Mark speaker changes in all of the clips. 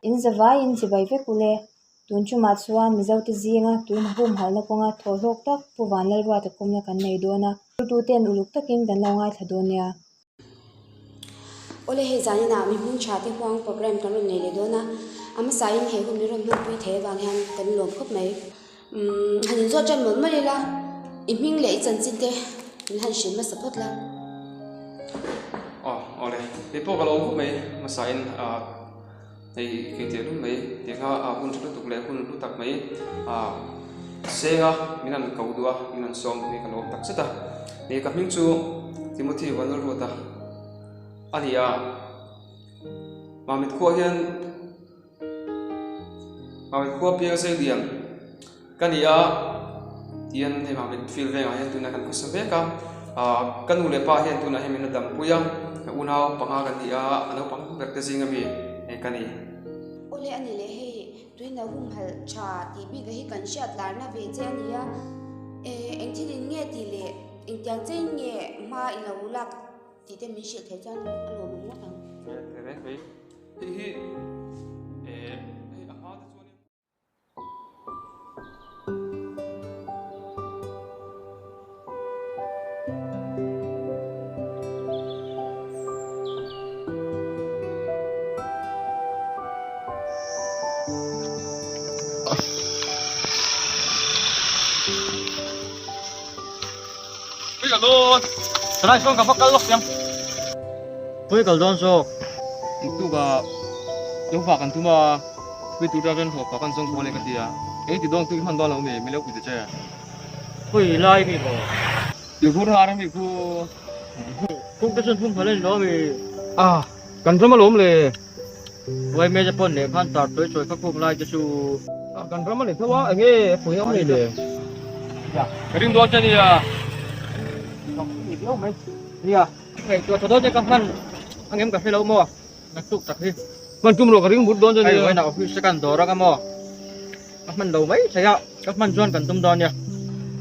Speaker 1: In zavaiin chibai vek ule. Tun tumah chuan Mizote zinga tui humhalhna kawnga thawhhlawk tak Pu Vanlalruata kawmna kan nei dawn a, hruaituten uluk takin kan lo ngaithla dawn nia.
Speaker 2: Awle hei zaninah mi hming tha te huang program kan rawn nei leh dawn a, a hmasain he hun min rawn hmanpui thei avang hian kan lawm khawp mai. Umm han inzawt tan mawlh mawlh ila, i hming leh i chanchin te min han hrilh hmasa phawt la.
Speaker 3: Aw awle, kei pawh ka lawm khawp mai hmasain ah hei kei teh lul mai tih kha ah hun tha lutuk leh hun hlu tak mai ah senga min han ko duh a, min han sawm hi ka lawm tak zet a, ni ka hming chu Timothy Vanlalruata a ni a, Mamit khuaah hian. Mamit khua piang sei lian ka ni a tihian hei Mamit field vengah hian tunah kan khawsa vek a ah ka nu leh pa hian tunah hian min la dampui a unau panga kan ni a a naupang ber te zing ami hei ka ni.
Speaker 2: Awle a ni leh hei tuina humhalh tha tih bik a hi kan hriat larna ve che a ni a eh eng thil in nge tih leh engtiang che in nge hma i lo lak tih te min hrilh theih chuan a lawmawm ngawt ang.
Speaker 3: Hei hi eh hei a hma te chuanin. Pui kal dawn.
Speaker 4: Thalai sawn ka va kal lawk chiang. Pui kal dawn zawk.
Speaker 3: Naktuk ah lo vah kan tum a, pui tur ṭa ren hlawh pah kan zawng kual e ka ti a. Eng ti dawn chu i hman dawn lo mi, mi lo pui ta che.
Speaker 4: Pui lai mi maw?
Speaker 3: Ti khur har a mi khu.
Speaker 4: Kung te chuan phung phal a ni lo mi.
Speaker 3: Ah, kan ram alawm le.
Speaker 4: Uai meza pawn leh khan tar chawi chawi kha khuk lai te chu.
Speaker 3: Ah, kan ram a ni tho a, eng nge pui awm nei le? Ka ring dawn che nia.
Speaker 4: Nia, ngaihtuah tha dawn che ka hman angem ka hre lo maw, naktuk tak hi.
Speaker 3: Hman tum rawh ka ring but dawn che nia.
Speaker 4: Hei vawiinah office te kan dawr anga maw, ka hman lo mai thei a, ka hman chuan kan tum dawn nia.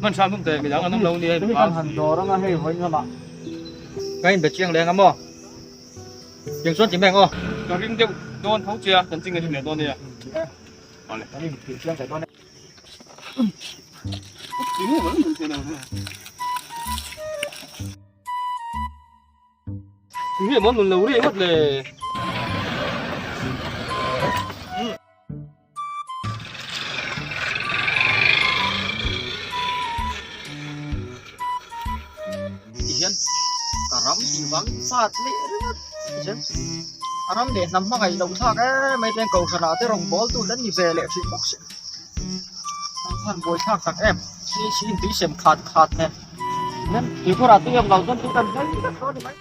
Speaker 3: Hman hram tum teh, midang an awm lo nia.
Speaker 4: Hei kan han dawr anga hei vawiin lamah ka inbe chiang leng a maw.
Speaker 3: Tiang chuan ti mai ang aw. Ka ring deuh dawn tho che a, kan ching a hlim leh dawn nia. Awle.
Speaker 4: Kan in thil chiang thei dawn e.
Speaker 3: Nge maw nun lo ri ngawt le.
Speaker 4: Tihian ka ram tih vangin fat leh ringawt tichuan a ram leh hnam hmangaih loh thlak em mai te kohhran ah te rawngbâwl tu an ni ve leh hrih bawk si an khan buai thlak tak em si si in tui sem khat khat nen tihian tuikhur ah tui awm lo chuan tui kan hmel vek dawn a ni mai.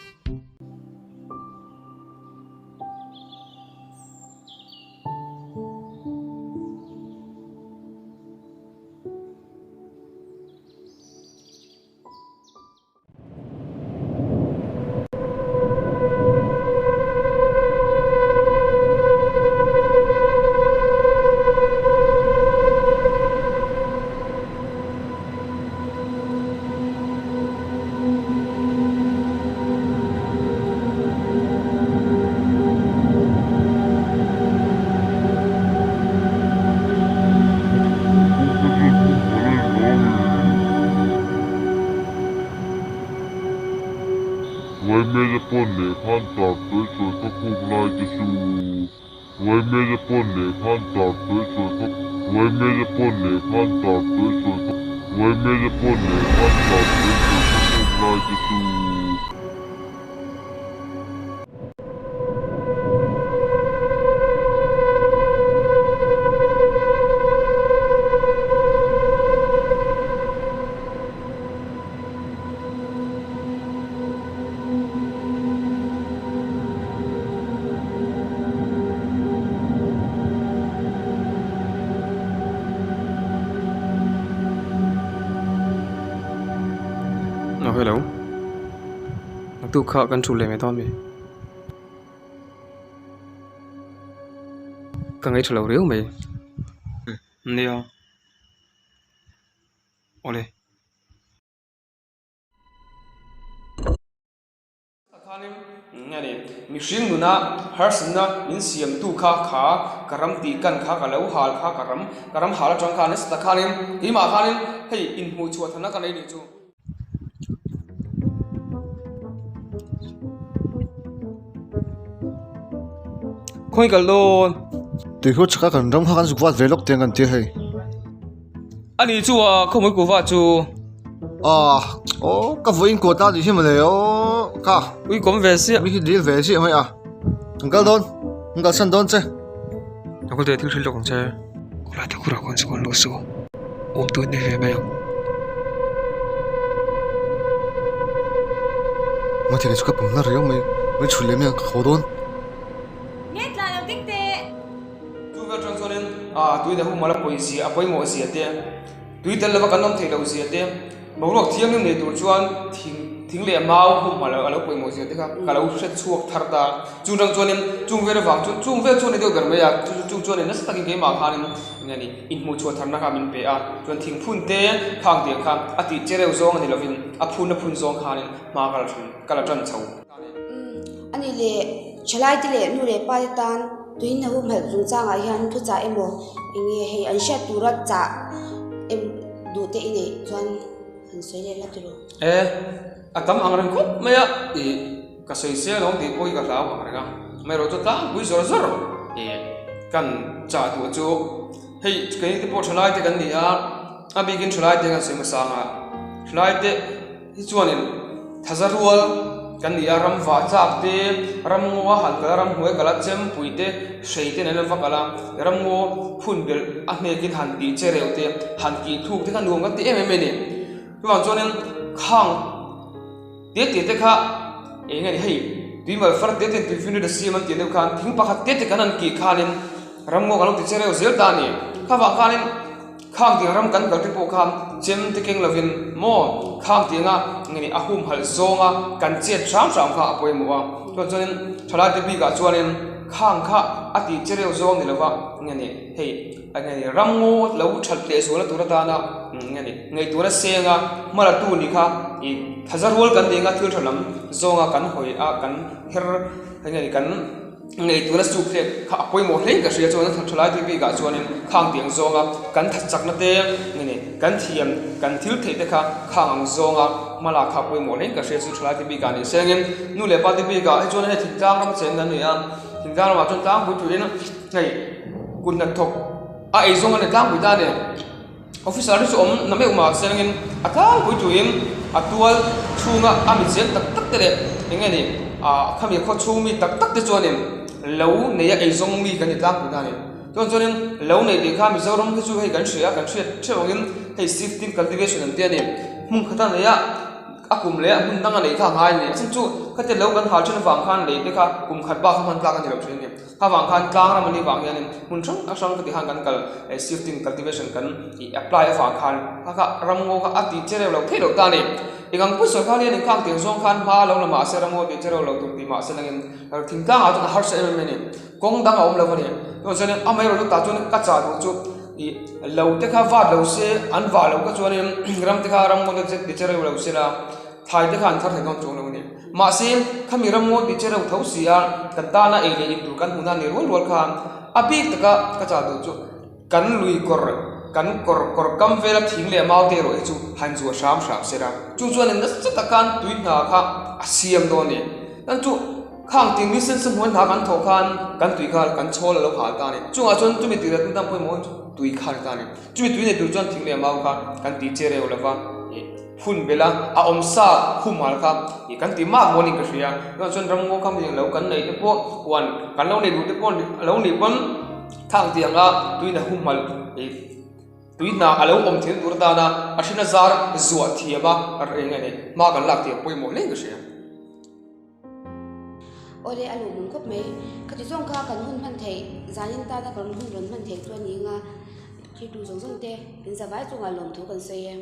Speaker 5: Ngaimele pawn leh khan tar chawi chawi kha khuk lai te chu Ngaimele pawn leh khan tar chawi chawi kha Ngaimele pawn leh khan tar chawi chawi kha Ngaimele pawn leh khan tar chawi chawi kha khuk lai te chu.
Speaker 3: Aw hello naktuk kha kan thu leh mai dawn mi ka ngaithla lo riau mai nia awle. Khanin Nge ni, mihring nuna harsatna min siamtu kha kha ka ram tih kan kha ka lo hal kha ka ram ka ram hal atang khan nasa tak khanin keimah khanin hei inhmuh chhuah thanna ka nei nih chu. Khawi kal dawn?
Speaker 6: Tuihur chhaka kan ram kha kan zuk vat ve lawk tiang kan tia hei.
Speaker 3: Ani chu a khawmui kuva chu.
Speaker 6: Ah, aw ka vawiin kuat a nih hi mawle aw ka.
Speaker 3: Ui kawm ve siah.
Speaker 6: Mi hi dil ve siah mai a. An kal dawn, an kalsan dawn che.
Speaker 3: Ka kal teh thil hrilh lawk ang che. Khawlai te khurah khawn chuan luh suh awm tur ni ve mai ang.
Speaker 6: Ngaithei chu ka pum hnar riau mai, mai chhun leh mai ang ka haw dawn.
Speaker 2: Nge tla lo ding teh.
Speaker 3: Chu vel atang chuanin ah tui leh humala pawizia a pawimawh zia te, tui tel lova kan awm theih loh zia te, boruak thianghlim nei tur chuan thing thing leh mau humhal a lo pawimawh zia te kha ka lo hre chhuak thar ta. Chung atang chuanin chung vel avang chuan chung vel chu a ni deuh ber mai a, chu chu chung chuanin nasa takin keimah khanin eng nge ni inhmuh chhuah tharna kha min pe a, chuan thingphun te khang tiang kha a tih che reuh zawng a ni lovin a phun a phun zawng khanin hma ka la thin ka la tan chho.
Speaker 2: Umm, a ni leh, thalaite leh nu leh pa te tan tuin a humhalh chungchangah hian thuchah emaw eng nge hei an hriat tura chah em duh te i neih chuan han sawi leh la tiraw?
Speaker 3: E, a tam ang reng khawp mai a, ih ka sawi se alawm tih pawh hi ka hlau ang reng a, amaherawhchu tlangpui zawr zawr ih kan chah duh chu hei keini te pawh thalaite kan ni a, a bikin thalaite kan sawi hmasa ang a, thalaite. Hi chuanin thaza rual kan ni a, ram vah chak te, ram ngaw a han kal a, ram hnuai kal a, chempui te, hrei te nen an va kal a, ram ngaw phun belh a hnekin han tih che reuh te, han kih thluk te kha nuam kan ti em em mai a ni. Chuvang chuanin khang te te te kha eng nge ni hei tuimal far te ten tuifinriat a siam an tih deuh khan thing pakhat te te kan han kih khanin ram ngaw kan lo ti che reuh zel ta a ni. Khavang khanin. Khang tiang ram kan kal te pawh kha chem te keng lovin maw khang tianga nge ni a humhalh zawnga kan chet hram hram kha a pawimawh a, chuan chuanin thalai te bikah chuanin khang kha a tih che reuh zawng ni lova nge ni hei nge ni ram ngaw lo that leh zualna tur atana nge ni ngaihtuahna senga hmalatu nih kha ih thaza rual kan nih anga thil tha lam zawnga kan hawi a kan her nge ni kan. Ngaihtuahna suk hlek kha a pawimawh hle ka hria chuan a thalai te bikah chuanin khang tiang zawnga kan that chakna te nge ni kan thiam kan thil theih te kha khang ang zawnga hma lak kha a pawimawh hle ka hria chu thalai te bikah ni sengin nu leh pa te bikah hei chuan hei thingtlang ram cheng kan ni a thingtlang ramah chuan tlangpui turin hei kut hnathawk a ei zawng a ni tlangpui ta a ni. Officer te chu awm na meuh mah sengin a tlangpui tuin a tual chhunga a mi chiang tak tak te leh eng nge ni ah khami khaw chhung mi tak tak te chuanin lo neia eizawng mi kan ni tlangpui ta a ni. Chuan chuanin lo nei tih kha Mizoram hi chu hei kan hria kan hriat theuh angin hei shifting cultivation an ti a ni. Hmun khata neia a kum leh a hmun danga neih kha a ngai a ni. A chhan chu khatia lo kan hal then avang khan lei te kha kum khat bak kha hman tlak a ni lo thin a ni. Kha vang khan tlang ram a nih vang hianin hmun hrang hrang ka ti khan kan kal shifting cultivation kan ih apply avang khan kha kha ram ngaw kha a tih che reuh loh theih loh ta a ni. Eng ang pawh sawrkar hian inkhang tiang zawng khan hma lo la mah se ram ngaw tih che reuh loh tur tih mah se langin thingtlang ah chuan a harsa em em a ni. Kawng dang a awm lo a ni. Chuan chuanin amaherawhchu tah chuan ka chah duh chu ih lo te kha vat lo se an vah loh kha chuanin ram te kha ram ngaw te tih che reuh lo se la. Thlai te kha an thar thei dawn chuang lo a ni. Mahse, khami ram ngaw ti che reuh tho si a, kan tana ei leh in tur kan hmuhna ni rual rual khan a bik taka ka chah duh chu kan lui kawr, kan kawr kawr kam vela thing leh mau te erawh hi chu han zuah hram hram se la. Chu chuan in nasa tak khan tui hna kha a siam dawn a ni. Chuan chu khang ting ni sen sen hnuai hna kan thawh khan kan tui kha kan chhawl a lo hal ta a ni. Chungah chuan chumi tih leh tum tan pawimawh chu tui kha a ni ta a ni. Chumi tui nei tur chuan thing leh mau kha kan ti che reuh lo va. Hun bela a awm sa khumhal kha ih kan ti mak mawn in ka hria chuan chuan ram ngaw kha mi lo kan nei te pawh huan kan lo nei duh te pawh a lo nih pawn thang tih anga tuina humhal ih tui hna a lo awm thil tur atana a hrin a zar zuah thiam a reng a ni hma kan lak tih a pawimawh hle in ka hria.
Speaker 2: Awle a luh mun khawp mai. Khati zawng kha kan hun hman theih zanin tana kan hun rawn hman theih chu a ni anga thiltu zawng zawng te in zavai chungah lawmthu kan sawi e.